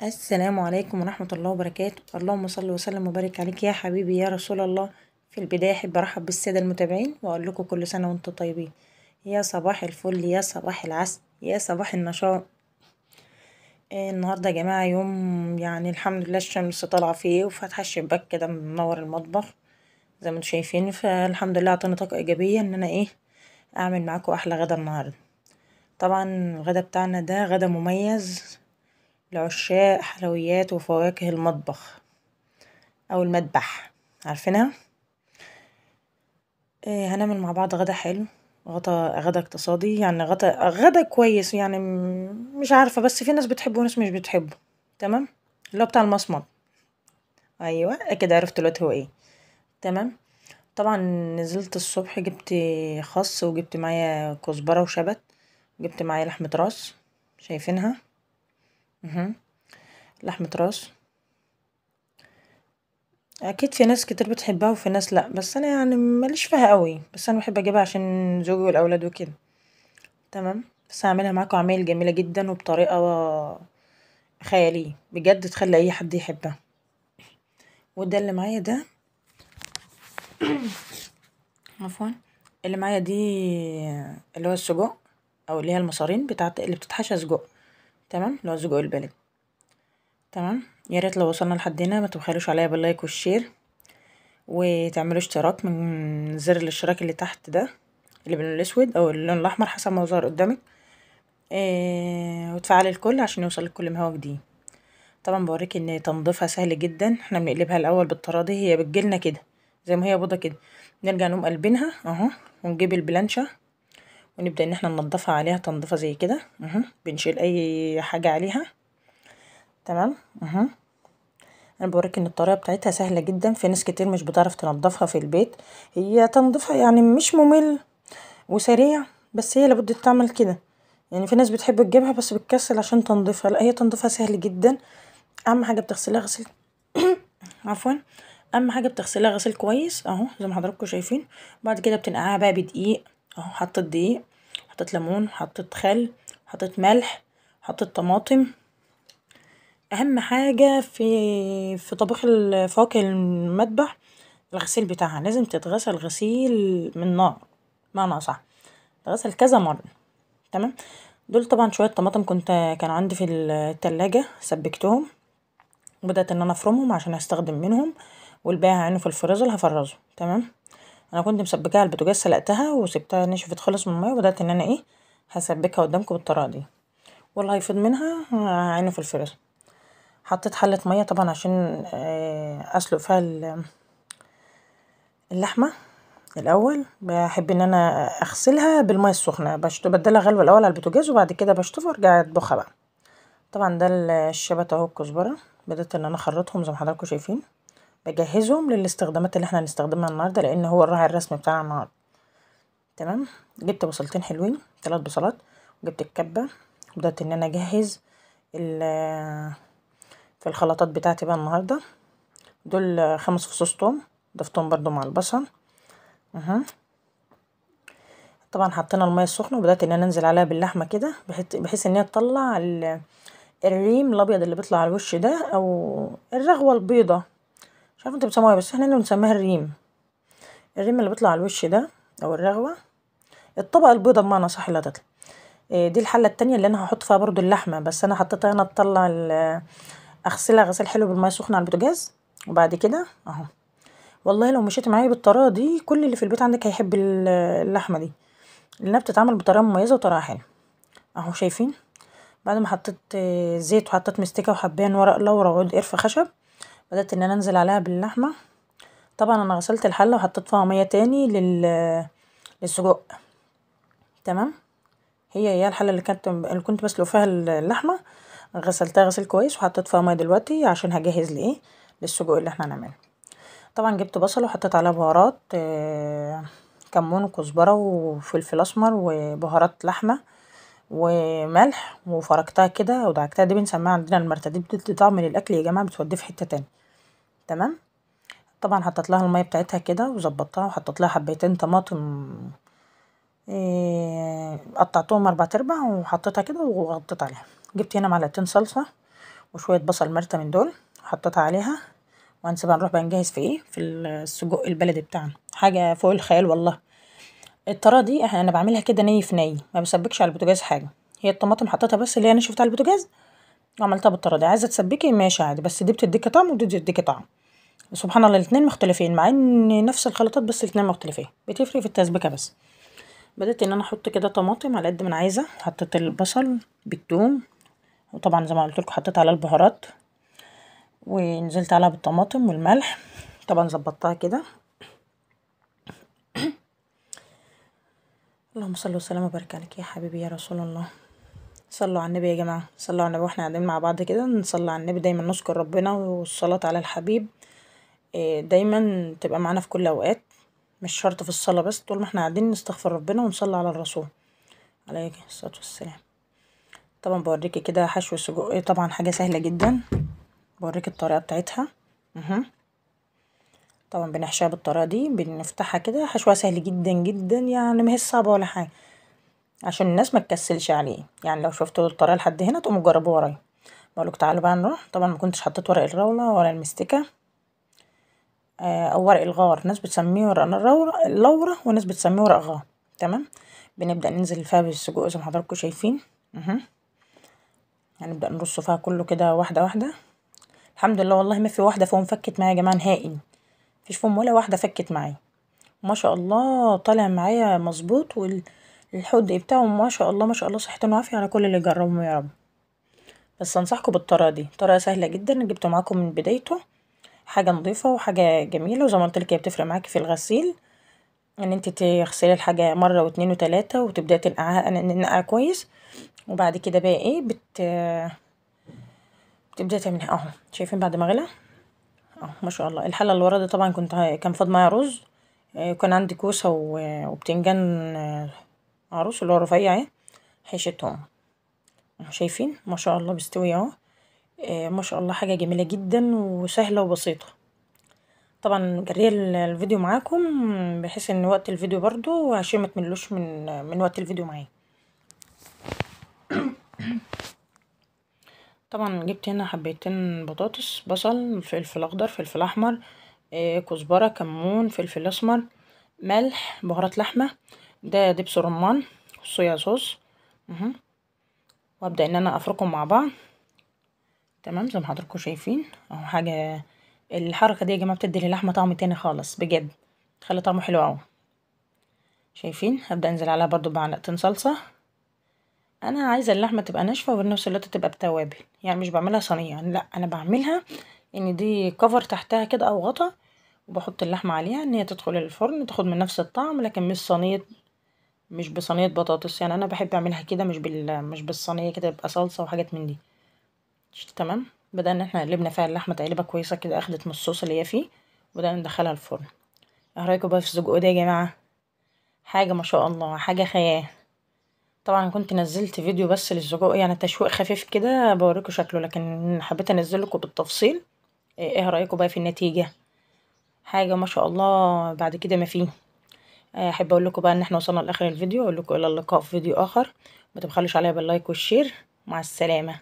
السلام عليكم ورحمة الله وبركاته. اللهم صل وسلم وبارك عليك يا حبيبي يا رسول الله. في البداية أحب أرحب بالسادة المتابعين وأقول لكم كل سنة وأنتم طيبين. يا صباح الفل، يا صباح العسل، يا صباح النشاط. النهاردة يا جماعة يوم يعني الحمد لله الشمس طالعة فيه وفاتحة الشباك كده منور المطبخ زي ما انتم شايفين، فالحمد لله اعطاني طاقة إيجابية إن أنا أعمل معاكم أحلى غدا النهاردة. طبعا الغدا بتاعنا ده غدا مميز لعشاق حلويات وفواكه المطبخ أو المذبح، عارفينها. هنعمل مع بعض غدا حلو، غدا اقتصادي، يعني غدا كويس، يعني مش عارفة، بس في ناس بتحبه وناس مش بتحبه، تمام؟ اللي هو بتاع المصمت. أيوة كده عرفت دلوقتي هو ايه، تمام. طبعا نزلت الصبح جبت خس وجبت معايا كزبرة وشبت، جبت معايا لحمة راس، شايفينها؟ لحمة راس اكيد في ناس كتير بتحبها وفي ناس لا، بس انا يعني ماليش فيها قوي، بس انا بحب اجيبها عشان زوجي والاولاد وكده، تمام. بس هعملها معاكم عمايل جميلة جدا وبطريقة خيالية بجد تخلي اي حد يحبها. وده اللي معايا ده عفوا، اللي معايا دي اللي هو السجق او اللي هي المصارين بتاعت اللي بتتحشى سجق، تمام، اللي هو السجق البلدي، تمام. يا ريت لو وصلنا لحد هنا ما تبخلوش عليا بال like وال share، وتعملوا اشتراك من زر الاشتراك اللي تحت ده اللي باللون الاسود او اللون الاحمر حسب ما هو ظاهر قدامك، وتفعلي الكل عشان يوصلك كل ما هو جديد. طبعا بوريك ان تنظيفها سهل جدا، احنا بنقلبها الاول بالطريقة دي، هي بتجيلنا كده زي ما هي بيضة كده، نرجع نقوم قلبينها اهو، ونجيب البلانشه ونبدا ان احنا ننضفها عليها تنظيفه زي كده اهو، بنشيل اي حاجة عليها، تمام اهو. انا بوريك ان الطريقة بتاعتها سهلة جدا، في ناس كتير مش بتعرف تنضفها في البيت، هي تنظيفها يعني مش ممل وسريع، بس هي لابد تعمل كده، يعني في ناس بتحب تجيبها بس بتكسل عشان تنظيفها، لا هي تنظيفها سهل جدا. اهم حاجة بتغسلها غسيل عفوا، اهم حاجة بتغسلها غسيل كويس اهو زي ما حضراتكم شايفين. وبعد كده بتنقعها بقى بدقيق اهو، حطيت دقيق، حطيت ليمون، حطيت خل، حطيت ملح، حطيت طماطم. اهم حاجة في طبيخ الفواكه المذبح الغسيل بتاعها، لازم تتغسل غسيل من نار، بمعنى اصح تتغسل كذا مرة، تمام. دول طبعا شوية طماطم كان عندي في التلاجة، سبكتهم وبدات ان انا افرمهم عشان هستخدم منهم، والباقي هعينه في الفريزر هفرزه، تمام. انا كنت مسبكاها على البوتاجاز، سلقتها وسبتها نشفت خالص من المية، وبدات ان انا هسبكها قدامكم بالطريقة دي، واللي هيفيض منها هعينه في الفريزر. حطيت حله مية طبعا عشان اسلق فيها اللحمة الاول. بحب ان انا اغسلها بالمية السخنة، بدلها غلوه الاول على البوتاجاز وبعد كده بشطفها وارجع اطبخها بقى. طبعا ده الشبت اهو، الكزبره بدات ان انا اخرطهم زي ما حضراتكم شايفين، بجهزهم للاستخدامات اللي احنا هنستخدمها النهارده، لان هو الراعي الرسمي بتاعنا النهارده، تمام. جبت بصلتين حلوين، 3 بصلات، وجبت الكبه، وبدات ان انا اجهز في الخلطات بتاعتي بقى النهارده. دول 5 فصوص توم ضفتهم برضو مع البصل اهو. طبعا حطينا المية السخنة وبدات ان انا انزل عليها باللحمه كده، بحيث ان هي تطلع الريم الابيض اللي بيطلع على الوش ده، او الرغوه البيضة، مش عارفه انتوا بتسموها ايه، بس احنا هنا بنسميها الريم، الريم اللي بيطلع على الوش ده او الرغوه، الطبقة البيضة بمعنى صح اللي هتطلع. دي الحلة التانية اللي انا هحط فيها برضو اللحمة، بس انا حطيتها هنا تطلع اغسلها غسيل حلو بالمية السخنة على البوتاجاز، وبعد كده اهو. والله لو مشيت معايا بالطريقة دي كل اللي في البيت عندك هيحب اللحمة دي، لانها بتتعمل بطريقة مميزة وطريقه حلوة اهو. شايفين بعد ما حطيت زيت وحطيت مستكه وحبان ورق لورا وعود قرفه خشب، بدات ان انا انزل عليها باللحمه. طبعا انا غسلت الحلة وحطيت فيها مية تاني للسجق، تمام. هي الحلة اللي كنت بسلق فيها اللحمة، غسلتها غسيل كويس وحطيت فيها مية دلوقتي عشان هجهز لايه، للسجق اللي احنا هنعمله. طبعا جبت بصل وحطيت عليها بهارات، كمون وكزبره وفلفل اسمر وبهارات لحمه وملح، وفركتها كده ودعكتها. دي بنسميها عندنا المرتة، دي بتدي طعم للاكل يا جماعة، بتوديه في حتة تانية، تمام. طبعا حطيت لها المية بتاعتها كده وظبطتها، وحطيت لها حبيتين طماطم قطعتهم 4 ارباع وحطيتها كده وغطيت عليها. جبت هنا معلقتين صلصه وشوية بصل مرتة من دول حطيتها عليها. وهنسيبها نروح بقى نجهز في ايه، في السجق البلدي بتاعنا. حاجة فوق الخيال والله. الطريقة دي انا بعملها كده ني في ني، ما بسبكش على البوتاجاز حاجة. هي الطماطم حطيتها بس اللي هي نشفت على البوتاجاز وعملتها بالطريقة دي. عايزه تسبكي ماشي عادي، بس دي بتديكي طعم ودي بتديكي طعم. سبحان الله الاتنين مختلفين، مع ان نفس الخلطات بس الاتنين مختلفين، بتفرق في التسبيكه بس. بدأت ان انا احط كده طماطم على قد ما انا عايزه، حطيت البصل بالثوم، وطبعا زي ما قلت لكم حطيت على البهارات، ونزلت عليها بالطماطم والملح. طبعا ظبطتها كده. اللهم صل وسلم وبارك عليك يا حبيبي يا رسول الله. صلوا على النبي يا جماعة، صلوا على النبي واحنا قاعدين مع بعض كده نصلي على النبي، دايما نذكر ربنا، والصلاة على الحبيب دايما تبقى معانا في كل اوقات، مش شرط في الصلاة بس، طول ما احنا قاعدين نستغفر ربنا ونصلي على الرسول عليه الصلاة والسلام. طبعا بوريكي كده حشو السجق، طبعا حاجة سهلة جدا، بوريكي الطريقة بتاعتها. طبعا بنحشيها بالطريقة دي، بنفتحها كده، حشوها سهل جدا جدا، يعني ما هي صعبة ولا حاجة، عشان الناس ما تكسلش عليه. يعني لو شفتوا الطريقة لحد هنا تقوموا تجربوها ورايا. بقولك تعالوا بقى نروح. طبعا ما كنتش حطيت ورق الراوله ولا المستكه او ورق الغار، ناس بتسميه ورق اللورة وناس بتسميه ورق غار. تمام، بنبدأ ننزل فيها بالسجق زي ما حضراتكم شايفين. هنبدأ نرصه فيها كله كده واحدة واحدة. الحمد لله والله ما في واحدة فيهم فكت معايا يا جماعة نهائي، مفيش فيهم ولا واحدة فكت معايا، ما شاء الله طالع معايا مظبوط، والحدق بتاعه ما شاء الله ما شاء الله، صحتين وعافيه على كل اللي جربهم يا رب. بس انصحكم بالطريقة دي، طريقه سهلة جدا، جبته معاكم من بدايته، حاجة نظيفة وحاجه جميلة، وزي ما قلت لك هي بتفرق معاكي في الغسيل، ان انت تغسلي الحاجة مرة واتنين وتلاتة وتبداي تنقعها ننقع كويس، وبعد كده بقى ايه بتبداي تعمليها اهو. شايفين بعد ما غلى اهو ما شاء الله. الحلة اللي ورا دي طبعا كان فاض معايا رز، وكان عندي كوسة وبتنجان عروس اللي هو رفيع اهي، حشيتهم. شايفين ما شاء الله بيستوي اهو، ما شاء الله حاجة جميلة جدا وسهلة وبسيطة. طبعا جريه الفيديو معاكم بحيث ان وقت الفيديو برضو عشان ما تملوش من وقت الفيديو معايا. طبعا جبت هنا حبيتين بطاطس، بصل، فلفل اخضر، فلفل احمر، كزبره، كمون، فلفل اسمر، ملح، بهارات لحمه، ده دبس رمان، صويا صوص. وابدا ان انا افركهم مع بعض. تمام زي ما حضراتكم شايفين اهو. حاجة الحركة دي يا جماعة بتدي للحمه طعم تاني خالص بجد، تخلي طعمه حلو اهو. شايفين هبدا انزل عليها برضو بمعلقتين صلصه. انا عايزه اللحمة تبقى ناشفة وفي نفس الوقت تبقى بتوابل، يعني مش بعملها صينية، لا انا بعملها ان دي كفر تحتها كده او غطا، وبحط اللحمة عليها ان هي تدخل الفرن تاخد من نفس الطعم، لكن مش صينية، مش بصينيه بطاطس. يعني انا بحب اعملها كده، مش بالصينيه كده يبقى صلصه وحاجات من دي. تمام، بدأنا احنا قلبنا فيها اللحمة تقليبه كويسة كده، اخدت من الصوص اللي هي فيه، وبدأنا ندخلها الفرن. ايه رايكم بقى في السجق ده يا جماعة؟ حاجة ما شاء الله، حاجة خيال. طبعا كنت نزلت فيديو بس للسجق، يعني تشويق خفيف كده بوريكم شكله، لكن حبيت انزل لكم بالتفصيل. ايه رايكم بقى في النتيجة؟ حاجة ما شاء الله بعد كده ما فيه. احب اقول لكم بقى ان احنا وصلنا لاخر الفيديو، اقول لكم الى اللقاء في فيديو اخر. ما تبخلوش عليا بال like وال share. مع السلامة.